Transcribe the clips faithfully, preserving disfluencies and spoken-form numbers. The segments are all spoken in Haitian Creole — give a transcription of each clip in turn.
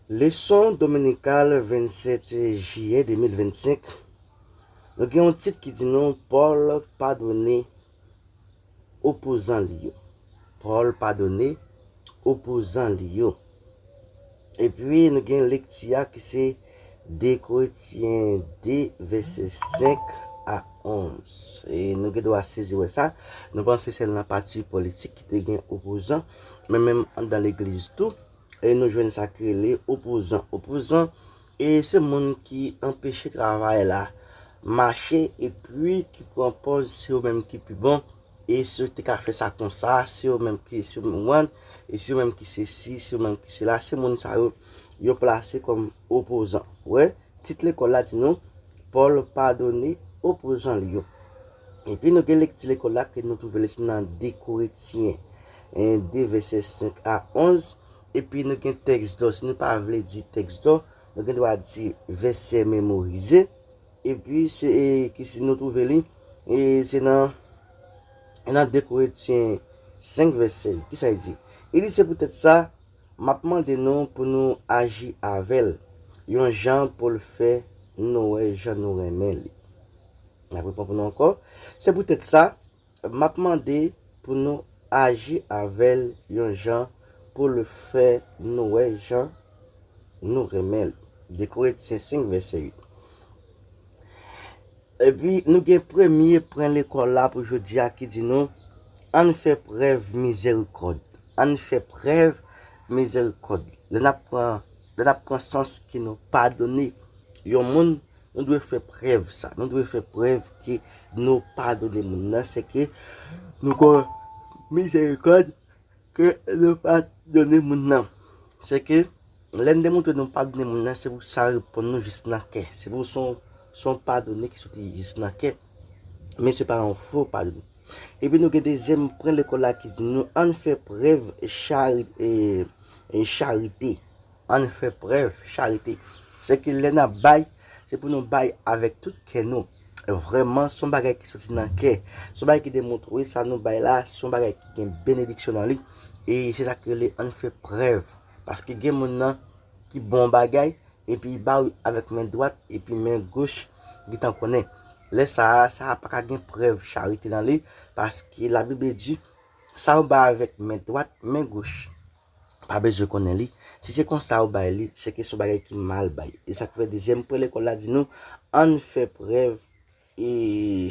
Leson dominikal vennsèt jiyè de mil vennsenk. Nou gen yon tit ki di nou Pòl padone opozan li yo. Pòl padone opozan li yo. Epi nou gen lekti a ki se de Korentyen de vèsè senk a onz. E nou gen dwa sezi wè sa. Nou panse sèl nan pati politik ki te gen opozan, men menm anndan legliz tou. E nou jwenn sa ki rele opozan. Opozan, e se moun ki anpeche travay la mache epi ki pran pòz se yo menm ki pi bon. E si yo te ka fè sa konsa, se yo menm ki se moun, e se yo menm ki se si, se yo menm ki se la, se moun sa yo, yo plase kòm opozan. Wè, tit lekòl la di nou, Pòl padone opozan li yo. Epi nou gen lekti lekòl la ke nou twouve li se nan de Korentyen, en, de vèsè senk a onz. Epi nou gen tèks dò. Si nou pa vle di tèks dò, nou gen dwa di vèsè memorize. Epi se, e, ki si nou twouve li, e, se nan, nan de Korentyen senk vèsè uit. Kisa li di? Li di, se poutèt sa, m ap mande nou pou nou aji avè l yon jan pou l fè nou wè jan nou renmen li. N ap reprann pou nou ankò. Se poutèt sa, m ap mande pou nou aji avè l yon jan pou l fè nou wè jan nou renmen l. De Korentyen senk vèsè uit. Epi nou gen premye pwen lekòl la pou jodi a ki di nou, ann fè prèv mizèrikòd. Ann fè prèv mizèrikòd. Lè n ap pran, lè n ap pran sans ke nou padone yon moun, nou dwe fè prèv sa. Nou dwe fè prèv ke nou padone moun nan. Se ke nou gen mizèrikòd ke nou padone moun nan. Se ke lè n demontre nou padone moun nan, se pou sa reponn nou jis nan kè. Se pou se yon, se yon padone ki soti jis nan kè. Men se pa yon fo padone. Epi nou gen dezyèm pwen lekòl la ki di nou, ann fè prèv chari-, e, e, charite. Ann fè prèv charite. Se ke lè n ap bay, se pou nou bay avèk tout kè nou. Vrèman, se yon bagay ki soti nan kè. Se yon bagay ki demontre sa nou bay la, se yon bagay ki gen benediksyon nan li. E se sa ki rele ann fè prèv. Paske gen moun nan ki bon bagay, epi li ba w avèk men dwat, epi men goch gentan konnen. Lè sa a, sa a pa ka gen prèv charite nan li, paske Labib di, sa w bay avèk men dwat, men goch pa bezwen konnen li. Si se konsa w bay li, se ke se yon bagay ki mal bay. E sa k fè dezyèm pwen lekòl la di nou, ann fè prèv e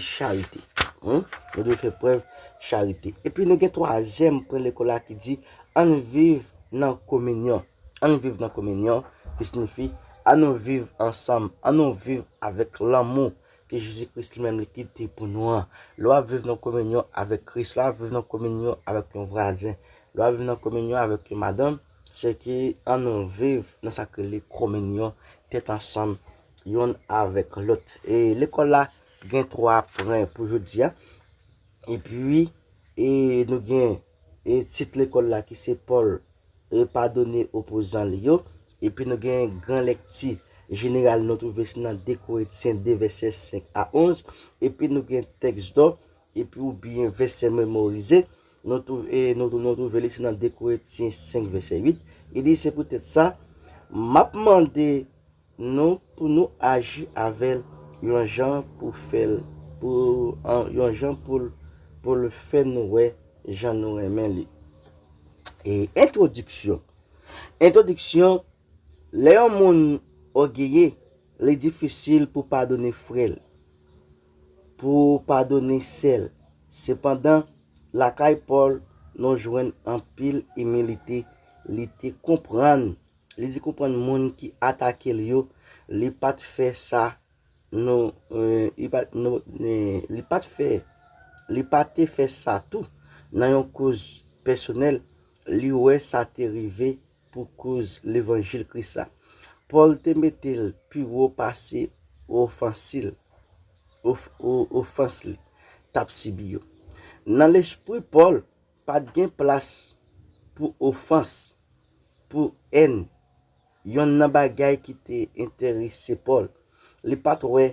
charite. Hm? Nou dwe fè prèv charite. Epi nou gen twazyèm pwen lekòl la ki di, ann viv nan kominyon. Ann viv nan kominyon, ki siyifi, ann nou viv ansanm, ann nou viv avèk lanmou ke Jezi Kris li menm li kite pou nou an. Lè w ap viv nan kominyon avèk Kris, lè w ap viv nan kominyon avèk yon vwazen, lè w ap viv nan kominyon avèk yon madanm, se ke ann nou viv nan sa k rele kominyon, tèt ansanm, youn avèk lòt. E lekòl la gen twa pwen pou jodi a. Epi, e nou gen, e tit lekòl la ki se Pòl, e padone opozan li yo. Epi nou gen gran lekti jeneral nou twouve se nan de Korentyen de vèsè senk a onz. Epi nou gen tèks dò, epi oubyen vèsè memorize. Nou twouve, e nou, nou twouve li se nan de Korentyen senk vèsè uit. Li di, se poutèt sa, m ap mande nou pou nou aji avè l yon jan pou fè l, pou, an, yon jan pou l, pou l fè nou wè jan nou renmen li. E entwodiksyon. Entwodiksyon, lè yon moun ògeye, li difisil pou padone frè l, pou padone sè l. Sepandan, lakay Pòl, nou jwenn anpil imilite. Li te konprann, li te konprann moun ki atake l yo, li pa t fè sa nou, eh, li pa t, nou, eh, li pa t fè, li pa te fè sa tou nan yon koz pèsonèl, li wè sa te rive pou koz levanjil Kris la. Pòl te mete l pi wo pase ofans li, of-, o-, ofans li t ap sibi yo. Nan lespri Pòl, pa t gen plas pou ofans, pou èn. Yonn nan bagay ki te enterese Pòl, li pa t wè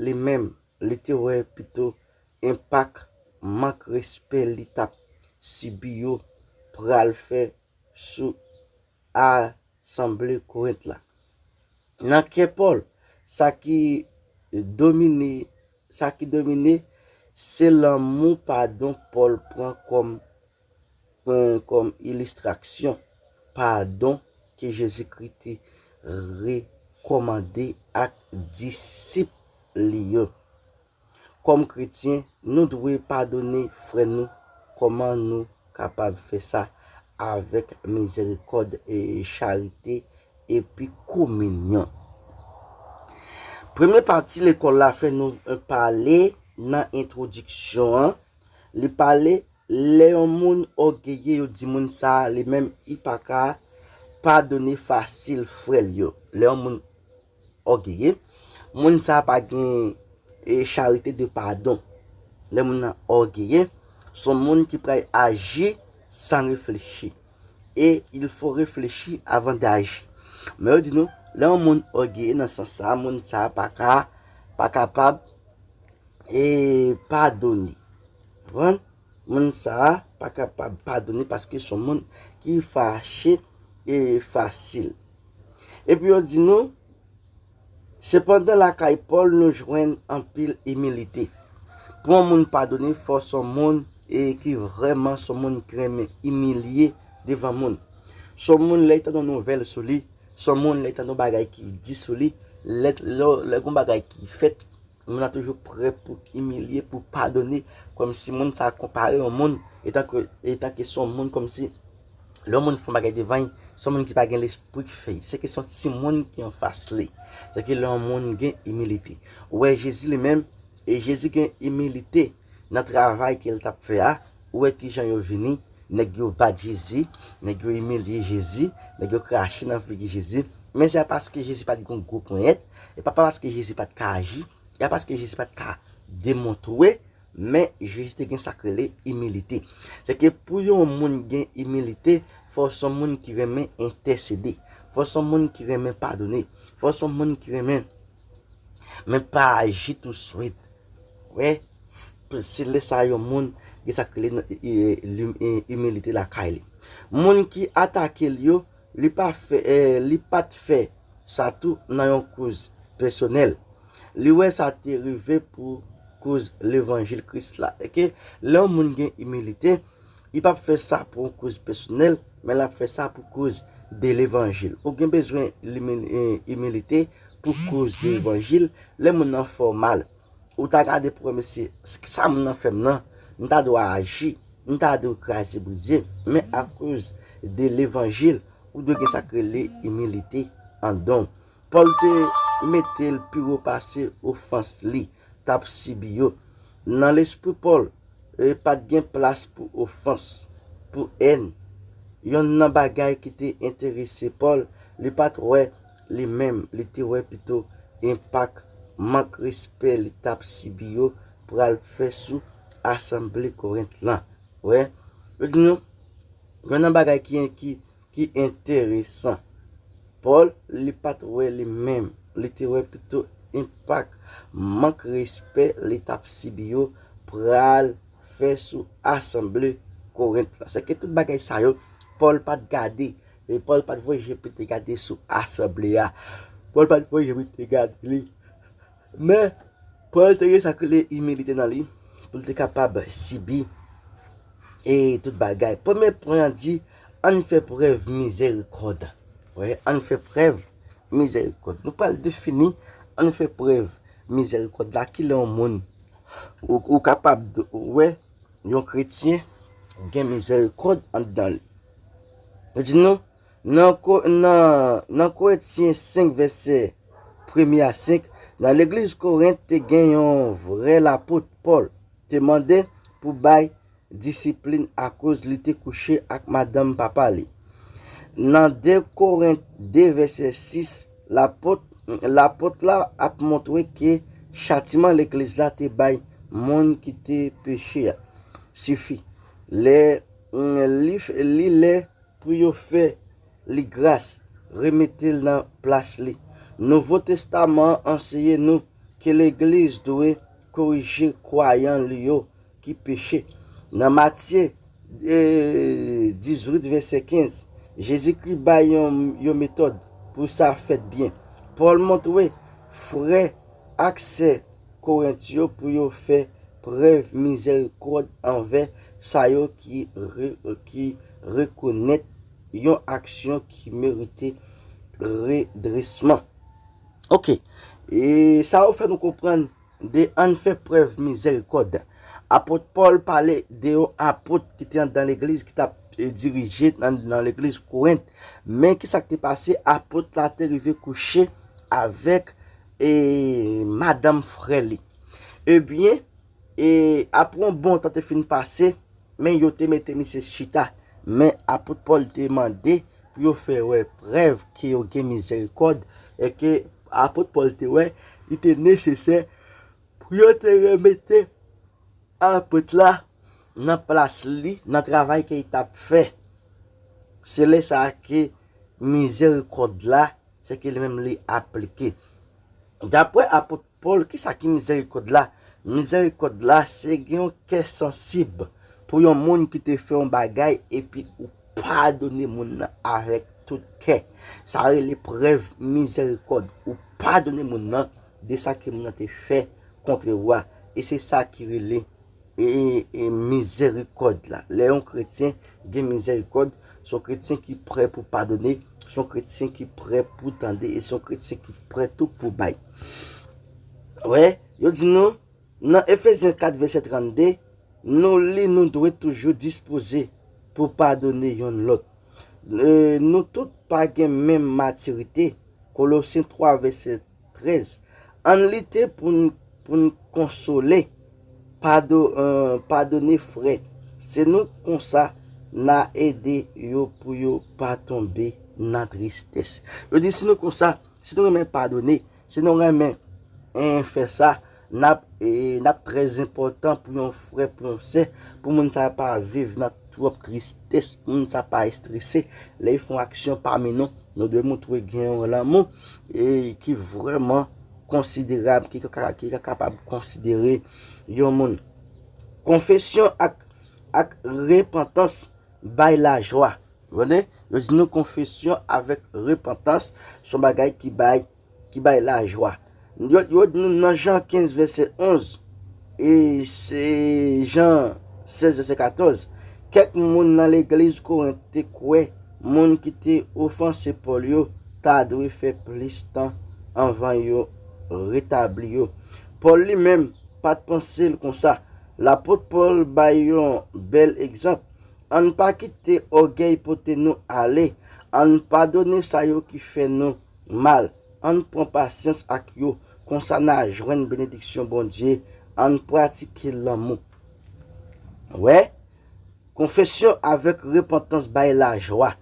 li menm, li te wè pito enpak mank respè li t ap sibi yo pral fè sou a asanble Korent la. Nan kè Pòl, sa ki domine, sa ki domine, se lanmou padon Pòl pran kòm, pran kòm ilistrasyon padon ke Jezikri te rekòmande ak disip li yo. Kòm kretyen, nou dwe padone frè nou. Kòman nou kapab fè sa? Avèk mizèrikòd, e charite, epi kominyon. Premye pati lekòl la fè nou, e, pale nan entwodiksyon an. Li pale lè yon moun ògeye, yo di moun sa a, li menm, li pa ka padone fasil frè l yo. Lè yon moun ògeye, moun sa a pa gen, e, charite de padon. Lè moun nan ògeye, se yon moun ki pral aji san reflechi. E il faut réfléchir avant d'agir. Men yo di nou, lè yon moun ògeye nan sans sa, moun sa a pa ka, pa kapab, e, padone. Konprann? Moun sa a pa kapab padone paske se yon moun ki fache, e, fasil. Epi yo di nou, sepandan, lakay Pòl, nou jwenn anpil imilite. Pou yon moun padone, fò se yon moun, e, ki vrèman se yon moun ki renmen imilye devan moun. Se yon moun, lè l tande yon nouvèl sou li, se yon moun, lè l tande yon bagay ki di sou li, lè, lè, lè gen yon bagay ki fèt, moun nan toujou prè pou imilye, pou padone, kòmsi moun sa a konpare yon moun, etanke, etanke se yon moun kòmsi lè yon moun fè yon bagay devan l, se yon moun ki pa gen lespri ki fè l. Se ke se yon timoun ki anfas li. Se ke lè yon moun gen imilite. Ou wè Jezi li menm, e Jezi gen imilite nan travay ke l t ap fè a, ou wè kijan yo vini, nèg yo bat Jezi, nèg yo imilye Jezi, nèg yo krache nan figi Jezi. Men se pa paske Jezi pa t gen gwo ponyèt, e pa, pa paske Jezi pa t ka aji, e pa paske Jezi pa t ka demontre, men Jezi te gen sa k rele imilite. Se ke pou yon moun gen imilite, fò se yon moun ki renmen entèsede, fò se yon moun ki renmen padone, fò se yon moun ki renmen, men pa aji touswit. Wè, se lè sa yon moun gen sa k rele nan, e, e, lim-, e, imilite lakay li. Moun ki atake l yo, li pa fè, e, li pa t fè sa tou nan yon koz pèsonèl. Li wè sa te rive pou koz levanjil Kris la. E ke lè yon moun gen imilite, li p ap fè sa pou yon koz pèsonèl, men l ap fè sa pou koz de levanjil. Ou gen bezwen limil-, e, imilite pou koz de levanjil, lè moun nan fè w mal. Ou ta gade pou wè, mesye, sa moun nan fè m nan, m ta dwe aji, m ta dwe kraze brize, men akoz de levanjil, ou dwe gen sa k rele imilite andan w. Pòl te mete l pi wo pase ofans li t ap sibi yo. Nan lespri Pòl, e, pa t gen plas pou ofans, pou èn. Yonn nan bagay ki te enterese Pòl, li pa t wè li menm, li te wè pito enpak mank respè li t ap sibi yo pral fè sou asanble Korent lan. Wè, yo di nou, yonn nan bagay ki, ki, ki enteresan. Pòl, li pa t wè li menm, li te wè pito enpak mank respè li t ap sibi yo pral fè sou asanble Korent lan. Se ke tout bagay sa yo, Pòl pa t gade, e Pòl pa t voye je pou te gade sou asanble a. Pòl pa t voye je pou te gade li. Men, Pòl te gen sa k rele imilite nan li, pou l te kapab sibi e tout bagay. Premye pwen an di, ann fè prèv mizèrikòd. Wi, ann fè prèv mizèrikòd. Nou pral defini, ann fè prèv mizèrikòd la, ki lè yon moun, ou, ou kapab d-, wè, yon kretyen gen mizèrikòd anndan li. Yo di nou, nan Ko-, nan, nan Korentyen senk, vèsè premye a senk, nan legliz Korent te gen yon vrè lapot, Pòl, te mande pou bay disiplin akoz li te kouche ak madanm papa li. Nan de Korent de, vèsè sis, lapot, lapot la ap montre ke chatiman legliz la te bay moun ki te peche a sifi. Lè, mm, li f-, li lè pou yo fè li gras, remete l nan plas li. Nouvo Testaman an anseye nou ke legliz dwe korije kwayan li yo ki peche. Nan Matye, e, dizuit, vèsè kenz, Jezikri bay yon, yon metòd pou sa fèt byen. Pòl montre frè ak sè Korent yo pou yo fè prèv mizèrikòd anvè sa yo ki, re, ki rekonèt yon aksyon ki merite redresman. Oke. E sa yo fè nou konprann de ann fè prèv mizèrikòd. Apot Pòl pale de yon apot ki te anndan legliz ki t ap e, dirije nan, nan legliz Korent. Men ki sa k te pase? Apot la te rive kouche avèk e, madanm frè li. Ebyen, e, apre yon bon tan te fin pase, men yo te mete misye chita. Men apot Pòl te mande pou yo fè wè prèv ke yo gen mizèrikòd, e ke apot Pòl te wè li te nesesè pou yo te remete apot la nan plas li, nan travay ke li t ap fè. Se lè sa a ke mizèrikòd la, se ke li menm li aplike. Daprè apot Pòl, ki sa ki mizèrikòd la? Mizèrikòd la, se gen yon kè sansib pou yon moun ki te fè yon bagay epi ou padone moun nan avèk tout kè. Sa rele prèv mizèrikòd. Ou padone moun nan de sa ke moun nan te fè kont ou a. E se sa ki rele e, e, e mizèrikòd la. Lè yon kretyen gen mizèrikòd, se yon kretyen ki prè pou padone, se yon kretyen ki prè pou tande, e se yon kretyen ki prè tou pou bay. Wè, yo di nou, nan Efezyen kat vèsè trannde, nou li nou dwe toujou dispoze pou padone yonn lòt. E, nou tout pa gen menm matirite. Kolosyen twa vèsè trèz. Ann lite pou n, pou n konsole, pado, e, padone frè. Se nou konsa n a ede yo pou yo pa tonbe nan tristès. Yo di si nou konsa, si nou renmen padone, si nou renmen e, fè sa, n ap, e, n ap trè enpòtan pou yon frè, pou yon sè, pou moun sa pa viv nan twòp tristès, pou moun sa pa estrese. Lè y fè yon aksyon pami nou, nou dwe montre gen yon lanmou e ki vrèman konsiderab, ki ka, ki ka kapab konsidere yon moun. Konfesyon ak, ak repantans bay lajwa. Tande? Yo di nou konfesyon avèk repantans se yon bagay ki bay, ki bay lajwa. Yo, yo di nou nan Jan kenz vèsè onz, e se Jan sèz vèsè katòz, kèk moun nan legliz Korent te kwè moun ki te ofanse Pòl yo ta dwe fè plis tan anvan yo retabli yo. Pòl li menm pa t panse l konsa. Lapot Pòl bay yon bèl egzanp. Ann pa kite ògèy pote nou ale. Ann padone sa yo ki fè nou mal. Ann pran pasyans ak yo. Konsa n a jwenn benediksyon Bondye. Ann pratike lanmou. Wè, konfesyon avèk repantans bay lajwa.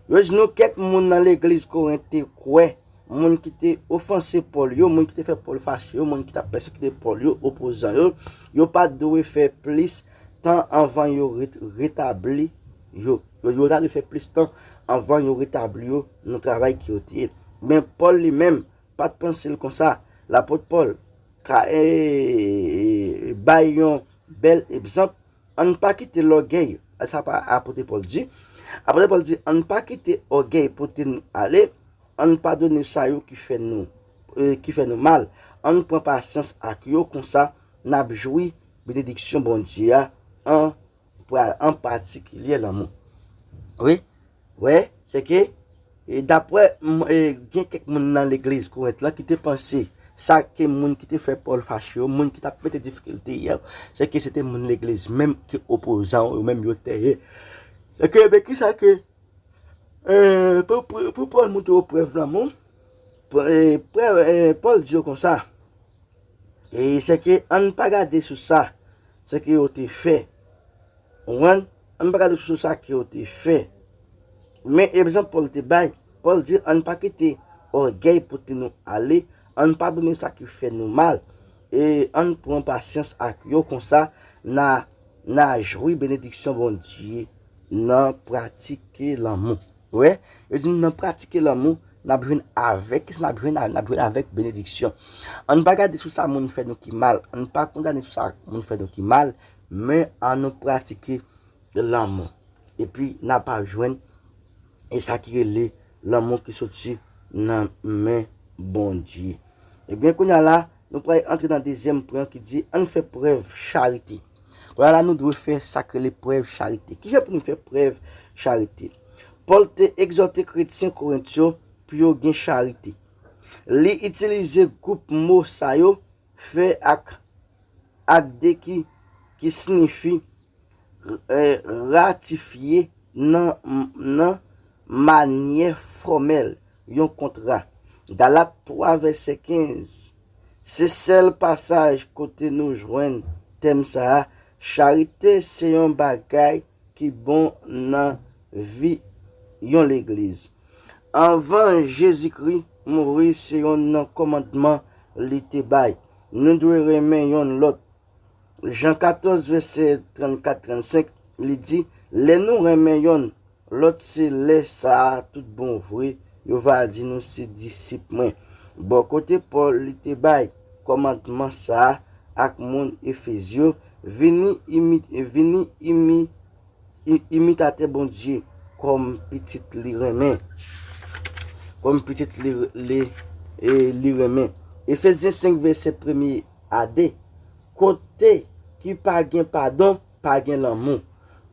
Yo di nou kèk moun nan legliz Korent te kwè moun ki te ofanse Pòl yo, moun ki te fè Pòl fache yo, moun ki t ap pèsekite Pòl yo, opozan yo, yo pa t dwe fè plis tan anvan yo ret, retabli yo. Yo, yo ta dwe fè plis tan anvan yo retabli yo nan travay ke yo te ye. Men Pòl li menm pa t panse l konsa. Lapot Pòl ka e, e, e, bay yon bèl egzanp. Ann pa kite lògèy, sa pa apot Pòl di. Apot Pòl di, ann pa kite ògèy pote n ale, ann padone sa yo ki fè nou, e, ki fè nou mal. Ann pran pasyans ak yo, konsa n ap jwi benediksyon Bondye a an, pra- an patikilye lanmou. Wi, wè, se ke, e, daprè m- e, gen kèk moun nan legliz Korent lan ki te panse sa ke moun ki te fè Pòl fache yo, moun ki t ap mete difikilte yo, se ke se te moun legliz menm ki opozan yo, menm yo te ye. Se ke, men ki sa ke, e, pou, pou, pou Pòl montre yo prèv lanmou, pou, e, prèv, e, Pòl di yo konsa, e, se ke ann pa gade sou sa, se ke yo te fè. Ou konprann? Ann pa gade sou sa ke yo te fè. Men egzanp Pòl te bay, Pòl di, ann pa kite ògèy pote nou ale, ann padone sa ki fè nou mal, e ann pran pasyans ak yo, konsa n a, n a jwi benediksyon Bondye nan pratike lanmou. Wè, yo di nou nan pratike lanmou, n ap jwenn avèk, kisa n ap jwenn? N ap jwenn avèk benediksyon. Ann pa gade sou sa moun fè nou ki mal, ann pa kondane sou sa moun fè nou ki mal, men ann nou pratike lanmou. Epi n ap jwenn E sa ki rele lanmou ki soti nan men Bondye. Ebyen, kounye a la, nou pral antre nan dezyèm pwen ki di, ann fè prèv charite. Kounye a la, nou dwe fè sa k rele prèv charite. Kijan pou nou fè prèv charite? Pòl te egzòte kretyen Korent yo pou yo gen charite. Li itilize gwoup mo sa yo, fè ak, ak de ki, ki siyifi, eh, ratifye nan, nan manyè fòmèl yon kontra. Galat twa vèsè kenz. Se sèl pasaj kote nou jwenn tèm sa a, charite se yon bagay ki bon nan vi yon legliz. Anvan Jezikri mouri, se youn nan kòmandman li te bay. Nou dwe renmen youn lòt. Jan katòz, vèsè trannkat, trannsenk, li di, lè nou renmen youn lòt, se lè sa a tout bon vre yo va di nou se disip mwen. Bò kote Pòl, li te bay kòmandman sa a ak moun Efez yo, vini imi-, vini imi-, i-, imitatè Bondye kòm pitit li renmen. Kòm pitit li, li, e, li renmen. Efezyen senk, vèsè premye a de. Kote ki pa gen padon, pa gen lanmou.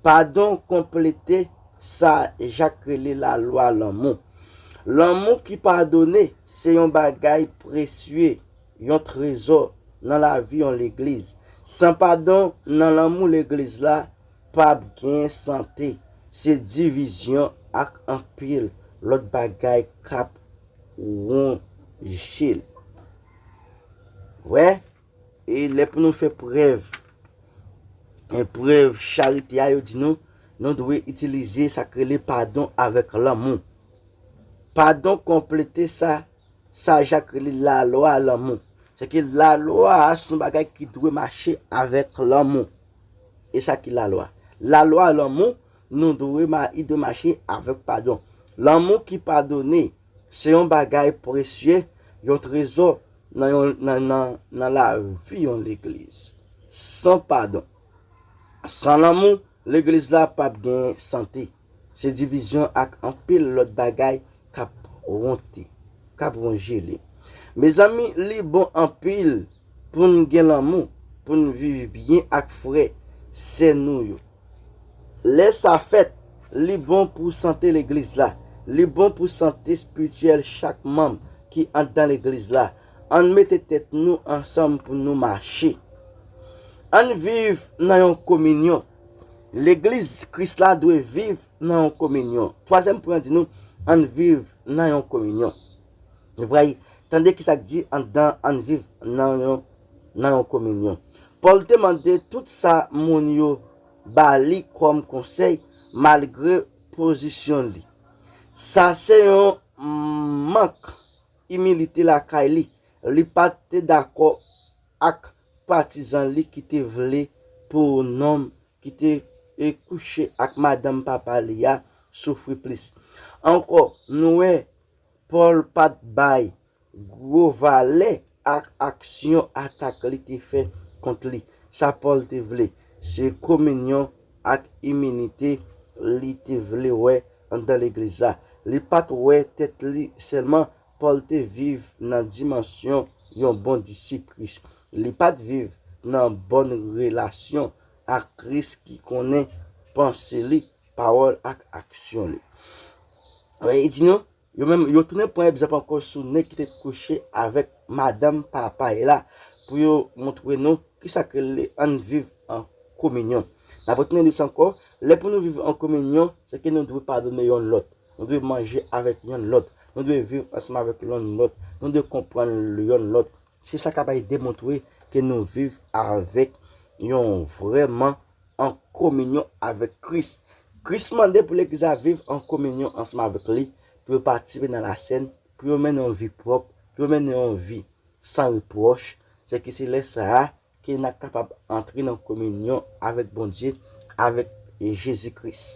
Padon konplete sa Jak rele lalwa lanmou. Lanmou ki padone se yon bagay presye, yon trezò nan lavi yon legliz. San padon nan lanmou, legliz la p ap gen sante. Se divizyon ak anpil lòt bagay k ap wonje l. Wè, e lè pou nou fè prèv, e prèv charite a, yo di nou, nou dwe itilize sa k rele padon avèk lanmou. Padon konplete sa, sa Jak rele lalwa lanmou. Se ke lalwa a se yon bagay ki dwe mache avèk lanmou. E sa ki lalwa? Lalwa lanmou, nou dwe ma-, i dwe mache avèk padon. Lanmou ki padone, se yon bagay presye, yon trezò nan yon, nan, nan, nan lavi yon legliz. San padon, san lanmou, legliz la p ap gen sante. Se divizyon ak anpil lòt bagay k ap wonte, k ap wonje li. Mezanmi, li bon anpil pou n gen lanmou, pou n viv byen ak frè, sè nou yo. Lè sa fèt, li bon pou sante legliz la. Li bon pou sante espirityèl chak manm ki anndan legliz la. Ann mete tèt nou ansanm pou nou mache. Ann viv nan yon kominyon. Legliz Kris la dwe viv nan yon kominyon. Twazyèm pwen an di nou, ann viv nan yon kominyon. Nou pral tande ki sa k di anndan, ann viv nan yon, nan yon kominyon. Pòl te mande tout sa moun yo ba li kòm konsèy, malgre pozisyon li. Sa se yon mank imilite lakay li. Li pa t te dakò ak patizan li ki te vle pou nonm ki te, e, kouche ak madanm papa li a soufri plis. Ankò, nou wè Pòl pa t bay gwo valè ak aksyon atak li te fè kont li. Sa Pòl te vle, se kominyon ak imilite li te vle wè anndan legliz la. Li pa t wè tèt li sèlman, Pòl te viv nan dimansyon yon bon disip Kris. Li pa t viv nan bòn relasyon ak Kris ki konnen panse li, pawòl ak aksyon li. Wè, e di nou, yo menm, yo tounen pran egzanp ankò sou nèg ki te kouche avèk madanm papa l la, pou yo montre nou ki sa k rele ann viv an kominyon. N ap retounen li ankò, lè pou nou viv an kominyon, se ke nou dwe padone yonn lòt. Nou dwe manje avèk yonn lòt. Nou dwe viv ansanm avèk yonn lòt. Nou dwe konprann yonn lòt. Se sa k ap demontre ke nou viv avèk yon vrèman an kominyon avèk Kris. Kris mande pou legliz la viv an kominyon ansanm avèk li, pou yo patisipe nan lasèn, pou yo mennen yon vi pwòp, pou yo mennen yon vi san repwòch. Se ki se lè sa a ke n ap kapab antre nan kominyon avèk Bondye, avèk Jezi Kris.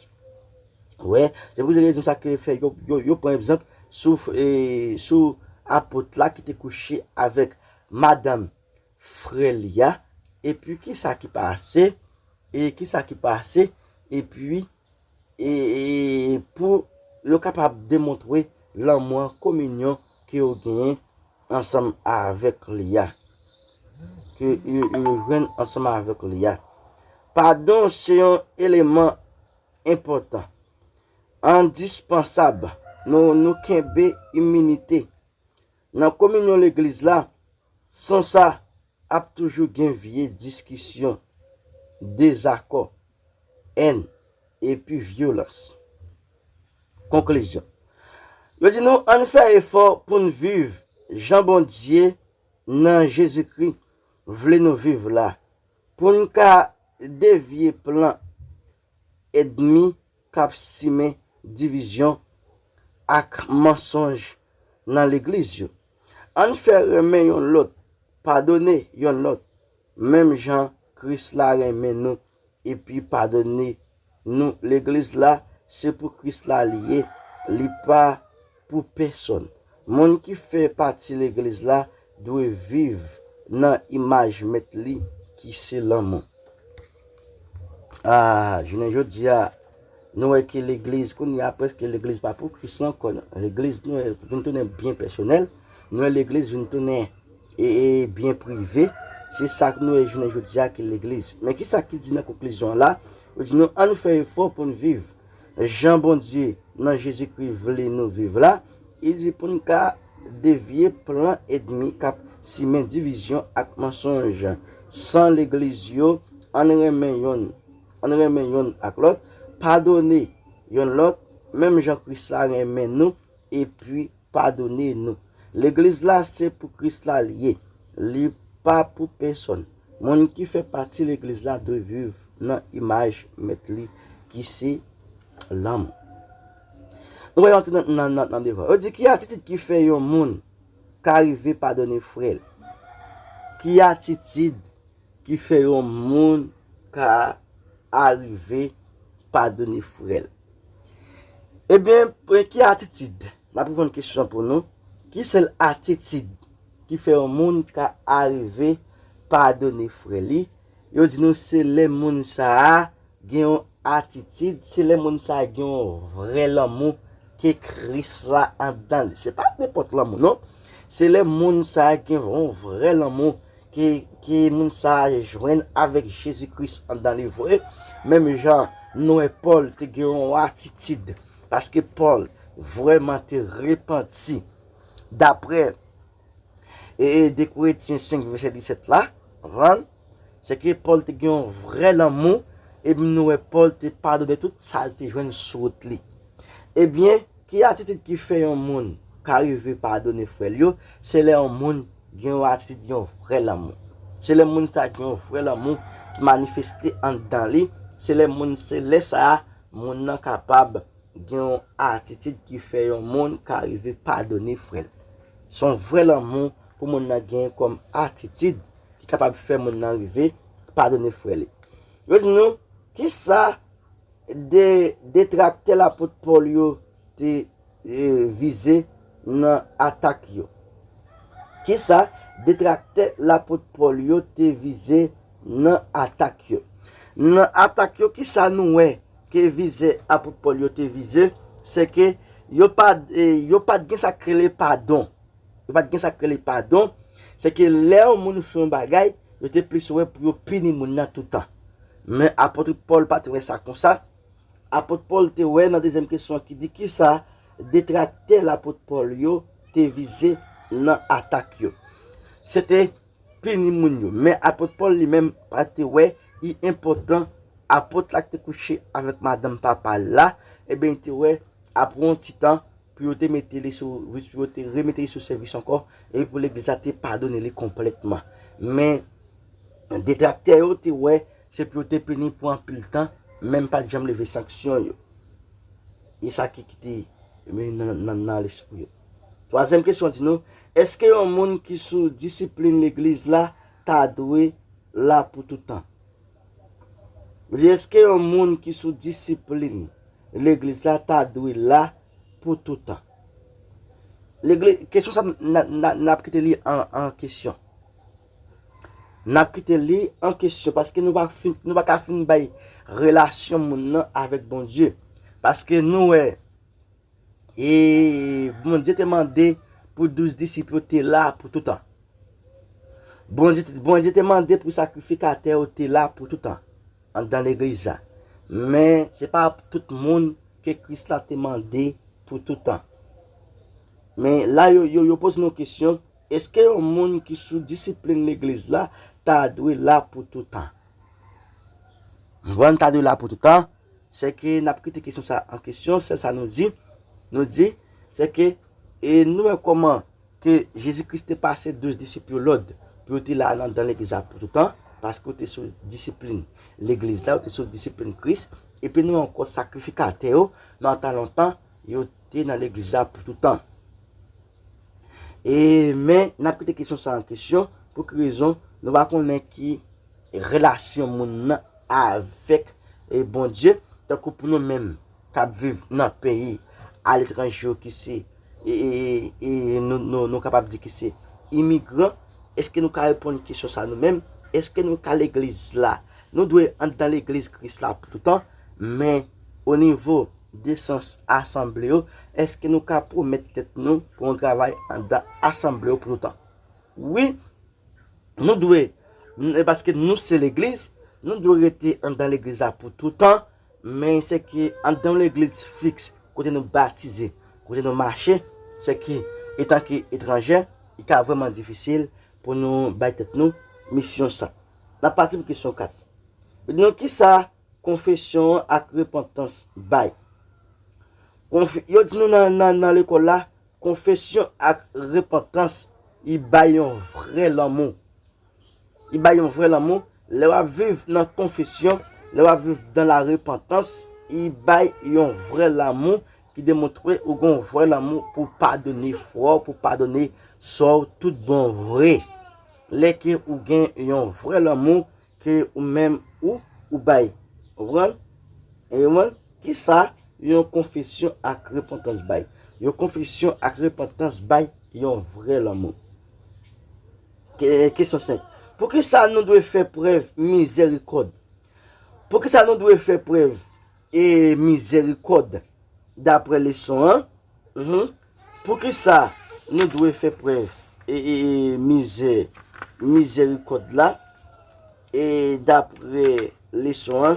Wè, se pou rezon sa ke fè yo, yo, yo pran egzanp sou, e, sou apot la ki te kouche avèk madanm frè li a, epi ki sa ki pase, e ki sa ki pase, epi, e, e pou yo kapab demontre lanmou an, kominyon ke yo genyen ansanm avèk li a. Ke yo, yo jwenn ansanm avèk li a. Padon se yon eleman enpòtan, endispansab. Nou, nou kenbe iminite. Nan kominyon legliz la, san sa, ap toujou gen vye diskisyon, dezakò, èn, epi vyolans. Konklizyon. Yo di nou, ann fè efò pou n viv jan Bondye nan Jezikri vle nou viv la, pou n ka devye plan ènmi k ap simen divizyon ak mansonj nan legliz yo. Ann fè renmen youn lòt, padone youn lòt, menm jan Kris la renmen nou epi padone nou. Legliz la, se pou Kris la li ye, li pa pou pèsonn. Moun ki fè pati legliz la dwe viv nan imaj Mèt li, ki se lanmou. Ah, jounen jodi a, nou wè ke legliz, kounye a, prèske legliz pa pou Kris ankò, non. Legliz, nou wè, vin tounen byen pèsonèl. Nou wè legliz vin tounen e, e byen prive. Se sa ke nou wè jounen jodi a ke legliz. Men ki sa ki di nan konklizyon an la? Yo di nou, ann fè efò pou n viv jan Bondye nan Jezikri vle nou viv la. Li di pou n ka devye plan ènmi k ap simen divizyon ak mansonj. San legliz yo, ann renmen youn, ann renmen youn ak lòt, padone youn lòt, menm jan Kris la renmen nou, epi padone nou. Legliz la se pou Kris la li ye. Li pa pou pèsonn. Moun ki fè pati legliz la dwe viv nan imaj Mèt li, ki se lanmou. Nou wè antre nan, nan, nan, nan devwa. Yo di ki atitid ki fè yon moun ka rive padone frè l? Ki atitid ki fè yon moun ka arive padone frè l? Ebyen, ki atitid? N ap reponn kesyon pou nou. Ki sèl atitid ki fè yon moun ka arive padone frè li? Yo di nou se lè moun sa a gen yon atitid, se lè moun sa a gen yon vrè lanmou ke Kris la anndan li. Se pa nenpòt lanmou, non. Se lè moun sa a gen yon vrè lanmou ke, ke moun sa a jwenn avèk Jezi Kris anndan li vre. Menm jan nou wè Pòl te gen yon atitid, paske Pòl vrèman te repanti. Daprè e, e de Korentyen senk vèsè disèt la, konprann? Se ke Pòl te gen yon vrè lanmou, epi nou wè Pòl te padone tout sa l te jwenn sou wout li. Ebyen, ki atitid ki fè yon moun ka rive padone frè l yo? Se lè yon moun gen yon atitid, yon vrè lanmou. Se lè moun sa gen yon vrè lanmou ki manifeste anndan li. Se lè moun, se lè sa a, moun nan kapab gen yon atitid ki fè yon moun ka rive padone frè l. Se yon vrè lanmou pou moun nan genyen kòm atitid ki kapab fè moun nan rive padone frè li. Yo di nou, kisa de, detraktè lapot Pòl yo te, e, vize nan atak yo? Kisa detraktè lapot Pòl yo te vize nan atak yo? Nan atak yo, kisa nou wè ke vizè apot Pòl yo te vize? Se ke yo pa, e, yo pa t gen sa k rele padon. Yo pa t gen sa k rele padon. Se ke lè yon moun fè yon bagay, yo te plis wè pou yo pini moun nan toutan. Men apot Pòl pa te wè sa konsa. Apot Pòl te wè nan dezyèm kesyon an ki di kisa detraktè lapot Pòl yo te vize nan atak yo. Se te pini moun yo. Men apot Pòl li menm pa te wè li enpòtan apot la ki te kouche avèk madanm papa l la, ebyen, li te wè apre yon ti tan pou yo te mete li sou, pou yo te remete li sou sèvis ankò, epi pou legliz la te padone li konplètman. Men detraktè yo te wè se pou yo te pini pou anpil tan, menm pa t janm leve sanksyon yo. E sa ki kite nan, nan, nan lespri yo. Twazyèm kesyon di nou, èske yon moun ki sou disiplin legliz la ta dwe la pou toutan? Li di, èske yon moun ki sou disiplin legliz la ta dwe la pou toutan? Legliz, kesyon sa, n a, n a, n ap kite li an, an kesyon. N ap kite li an kesyon, paske nou pa fin, nou pa ka fin bay relasyon moun nan avèk Bondye. Paske nou wè, E Bondye te mande pou douz disip yo te la pou toutan. Bondye, Bondye te mande pou sakrifikatè yo te la pou toutan anndan legliz la. Men se pa tout moun ke Kris la te mande pou toutan. Men la, yo, yo, yo poze nou kesyon, èske yon moun ki sou disiplin legliz la ta dwe la pou toutan? Bon, ta dwe la pou toutan. Se ke n ap kite kesyon sa an kesyon, sèl sa nou di, nou di, se ke, e nou wè kòman ke Jezi Kris te pase douz disip yo lòd pou yo te la anndan legliz la pou toutan, paske yo te sou disiplin legliz la, yo te sou disiplin Kris, epi nou wè ankò sakrifikatè yo, nan tan lontan, yo te nan legliz la pou toutan. E, men, n ap kite kesyon sa an kesyon, pou ki rezon nou pa konnen ki relasyon moun nan avèk, e, Bondye, tankou pou nou menm k ap viv nan peyi aletranje yo ki se, e, e, e, e, nou, nou, nou kapab di ki se imigran, èske nou ka reponn kesyon sa nou menm? Èske nou ka legliz la? Nou dwe anndan legliz Kris la pou toutan, men o nivo de sans asanble yo, èske nou ka pwomèt tèt nou pou yon travay anndan asanble yo pou toutan? Wi, nou dwe, n- paske nou se legliz, nou dwe rete anndan legliz la pou toutan, men se ke anndan yon legliz fiks, kote nou batize, kote nou mache, se ke, etanke etranjè, li ka vrèman difisil pou nou bay tèt nou misyon sa. N ap pati pou kesyon kat. Nou, kisa konfesyon an ak repantans bay? Konf- yo di nou nan, nan, nan lekòl la, konfesyon ak repantans, li bay yon vrè lanmou. Li bay yon vrè lanmou. Lè w ap viv nan konfesyon, lè w ap viv dans la repentance, li bay yon vrè lanmou ki demontre ou gen yon vrè lanmou pou padone frè w, pou padone sè w tout bon vre. Lè ke ou gen yon vrè lanmou ke ou menm ou, ou bay. Ou konprann? E ou konprann? Kisa yon konfesyon ak repantans bay? Yon konfesyon ak repantans bay yon vrè lanmou. Ke- Kesyon senk. Poukisa nou dwe fè prèv mizèrikòd? Poukisa nou dwe fè prèv e mizèrikòd daprè leson an? Mhm. Poukisa nou dwe fè prèv e, e, e mizè, mizèrikòd la e daprè leson an?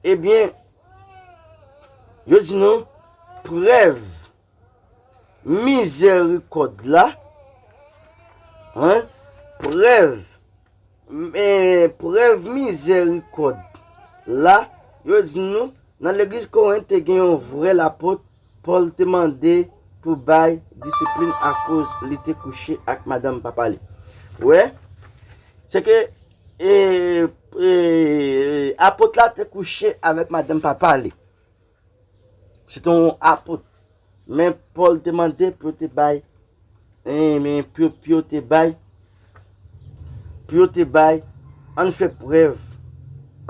Ebyen, yo di nou prèv mizèrikòd la, hein, prèv, eh, prèv mizèrikòd la, yo di nou, nan legliz Korent te gen yon vrè lapot, Pòl te mande pou bay disiplin akoz li te kouche ak madanm papa li. Wè, se ke, eh, eh, apot la te kouche avèk madanm papa li. Se te yon apot. Men Pòl te mande pou yo te bay, eh, men pou, pou yo te bay, pou yo te bay, ann fè prèv,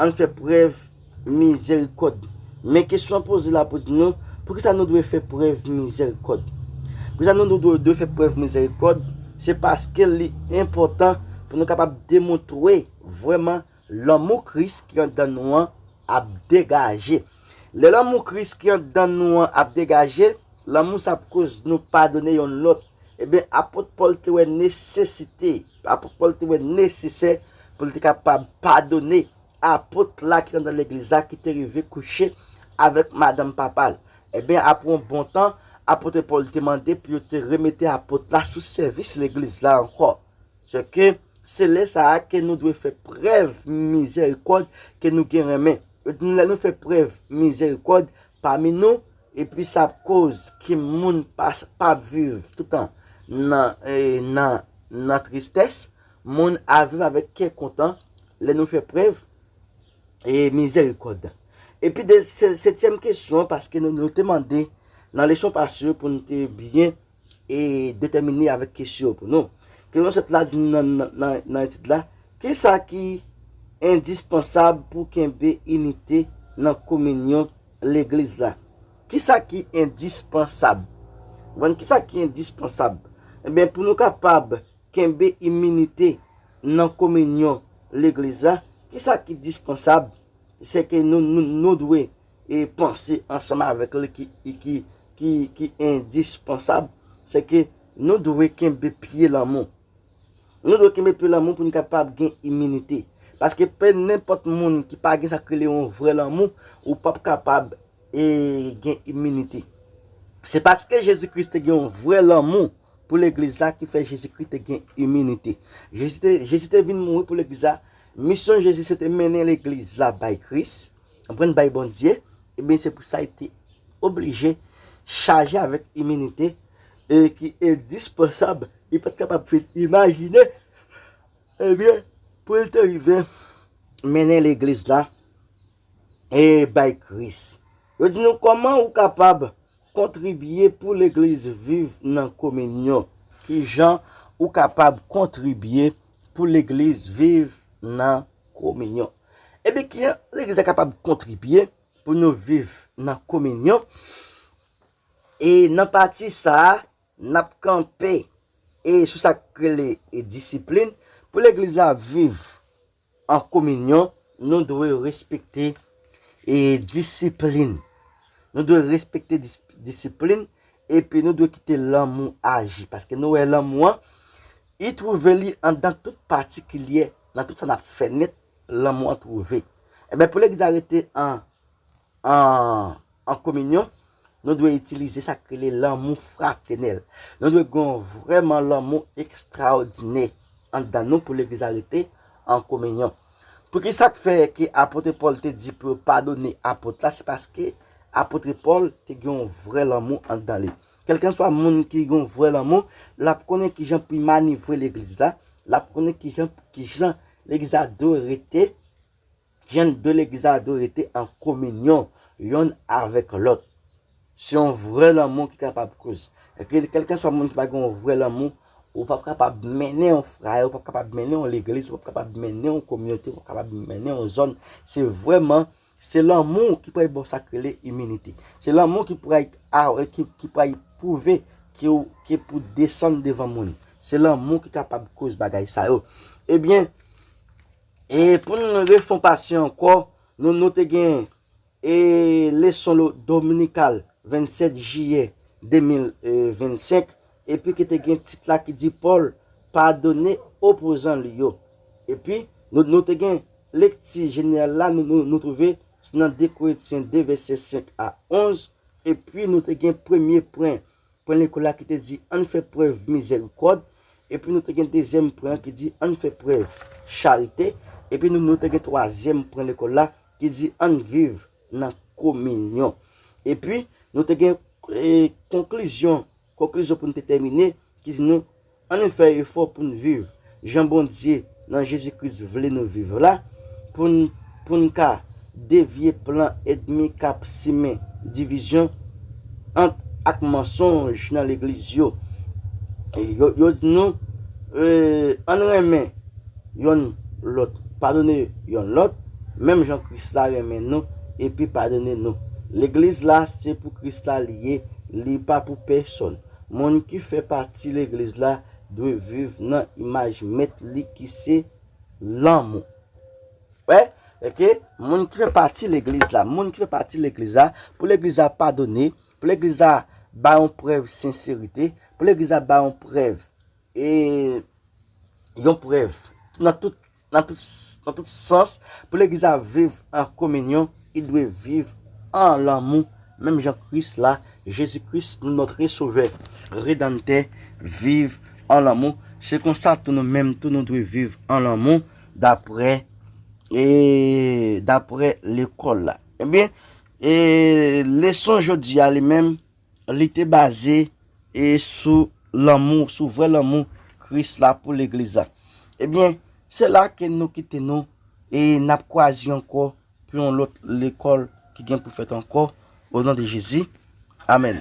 ann fè prèv mizèrikòd. Men kesyon an poze la pou di nou, poukisa nou dwe fè prèv mizèrikòd? Poukisa nou dwe, dwe fè prèv mizèrikòd? Se paske li enpòtan pou nou kapab demontre vrèman lanmou Kris ki anndan nou an ap degaje. Lè lanmou Kris ki anndan nou an ap degaje, lanmou sa ap koz nou padone youn lòt. Ebyen, apot Pòl te wè nesesite, apot Pòl te wè nesesè pou l te kapab padone apot la ki anndan legliz la ki te rive kouche avèk madanm papa l. Ebyen, apre yon bon tan, apot Pòl te mande pou yo te remete apot la sou sèvis legliz la ankò. Se ke se lè sa a ke nou dwe fè prèv mizèrikòd ke nou gen renmen. Lè nou fè prèv mizèrikòd pami nou, epi sa ap koz ke moun pa, pa ap viv toutan nan, eh, nan, nan tristès, moun ap viv avèk kè kontan lè nou fè prèv e mizèrikòd. Epi de se- setyèm kesyon, paske nou, nou te mande nan leson pase yo pou nou te byen e detèmine avèk kesyon yo pou nou. Kesyon sèt la di nan, nan, nan, nan etid la, kisa ki endispansab pou kenbe inite nan kominyon legliz la? Kisa ki endispansab? Ou konprann kisa ki endispansab? Ebyen, pou nou kapab kenbe inite nan kominyon legliz la, kisa ki dispansab? Se ke nou, nou, nou dwe e panse ansanm avèk li ki, ki, ki, ki endispansab, se ke nou dwe kenbe pye lanmou. Nou dwe kenbe pye lanmou pou n kapab gen iminite. Paske pa nenpòt moun ki pa gen sa k rele yon vrè lanmou, ou p ap kapab e, gen iminite. Se paske Jezi Kris te gen yon vrè lanmou pou legliz la ki fè Jezi Kris te gen iminite. Jezi te, Jezi te vin mouri pou legliz la. Misyon Jezi se te mennen legliz la bay Kris, konprann, bay Bondye. Ebyen, se pou sa li te oblije chaje avèk iminite e ki endispansab. Li pa t kapab fin imajine, ebyen, pou l te rive mennen legliz la e bay Kris. Yo di nou kòman ou kapab kontribye pou legliz viv nan kominyon. Kijan ou kapab kontribye pou legliz viv nan kominyon? Ebyen, kijan legliz la kapab kontribye pou nou viv nan kominyon? E nan pati sa a, n ap kanpe e sou sa k rele e disiplin. Pou legliz la viv an kominyon, nou dwe respekte e disiplin. Nou dwe respekte dis-, disiplin, epi nou dwe kite lanmou aji. Paske nou wè lanmou an, li twouve li anndan tout patikilyè, nan tout sa n ap fè nèt, lanmou an twouve. Ebyen, pou legliz la rete an, an, an kominyon, nou dwe itilize sa k rele lanmou fratènèl. Nou dwe gen vrèman lanmou ekstraòdinè anndan nou pou legliz la rete an kominyon. Poukisa k fè ke apot Pòl te di pou yo padone apot la? Se paske apot Pòl te gen yon vrè lanmou anndan li. Kèlkanswa moun ki gen yon vrè lanmou, l ap konnen kijan pou l manevre legliz la, l ap konnen kijan, kijan legliz la dwe rete, jan de legliz la dwe rete an kominyon yonn avèk lòt. Se yon vrè lanmou ki kapab koz. Kèlkanswa moun ki pa gen yon vrè lanmou, ou p ap kapab mennen yon frayè, ou p ap kapab mennen yon legliz, ou p ap kapab mennen yon kominote, ou p ap kapab mennen yon zòn. Se vrèman, se lanmou ki pral ba w sa k rele iminite. Se lanmou ki pral, a, ki, ki pral pwouve ke w, ke pou desann devan moun. Se lanmou ki kapab koz bagay sa yo. Ebyen, e pou n refè yon pase ankò, nou, nou te gen e leson lo-, dominikal vennsèt jiyè de mil vennsenk, epi ki te gen tit la ki di Pòl padone opozan li yo. Epi nou, nou te gen lekti jeneral la, nou, nou, nou twouve nan de Korentyen de vèsè senk a onz, epi nou te gen premye pwen, pwen lekòl la ki te di ann fè prèv mizèrikòd, epi nou te gen dezyèm pwen ki di ann fè prèv charite, epi nou, nou te gen twazyèm pwen lekòl la ki di ann viv nan kominyon. Epi nou te gen e, konklizyon, konklizyon pou n te tèmine, ki di nou, ann fè efò pou n viv jan Bondye nan Jezi Kris vle nou viv la, pou n, pou n ka devye plan ènmi k ap simen divizyon ant ak mansonj nan legliz yo. E yo, yo di nou, e, ann renmen yonn lòt, padone yonn lòt, menm jan Kris la renmen nou epi padone nou. Legliz la se pou Kris la li ye, li pa pou pèsonn. Moun ki fè pati legliz la dwe viv nan imaj mèt li ki se lanmou. Wè, oke, moun ki fè pati legliz la, moun ki fè pati legliz la, pou legliz la padone, pou legliz la bay yon prèv senserite, pou legliz la bay yon prèv, e, yon prèv nan tout, nan tout, nan tout sans, pou legliz la viv an kominyon, li dwe viv an lanmou, menm jan Kris la, Jezi Kris, notre Sauveur, Rédempteur, viv an lanmou. Se konsa tou nou menm tou nou dwe viv an lanmou, daprè, e, daprè lekòl la. Ebyen, e, leson jodi a li menm, li te baze, e, sou lanmou, sou vrè lanmou Kris la pou legliz la. Ebyen, se la ke nou kite nou, e n ap kwaze ankò pou yon lòt lekòl ki gen pou fèt ankò, o non de Jezi. Amèn.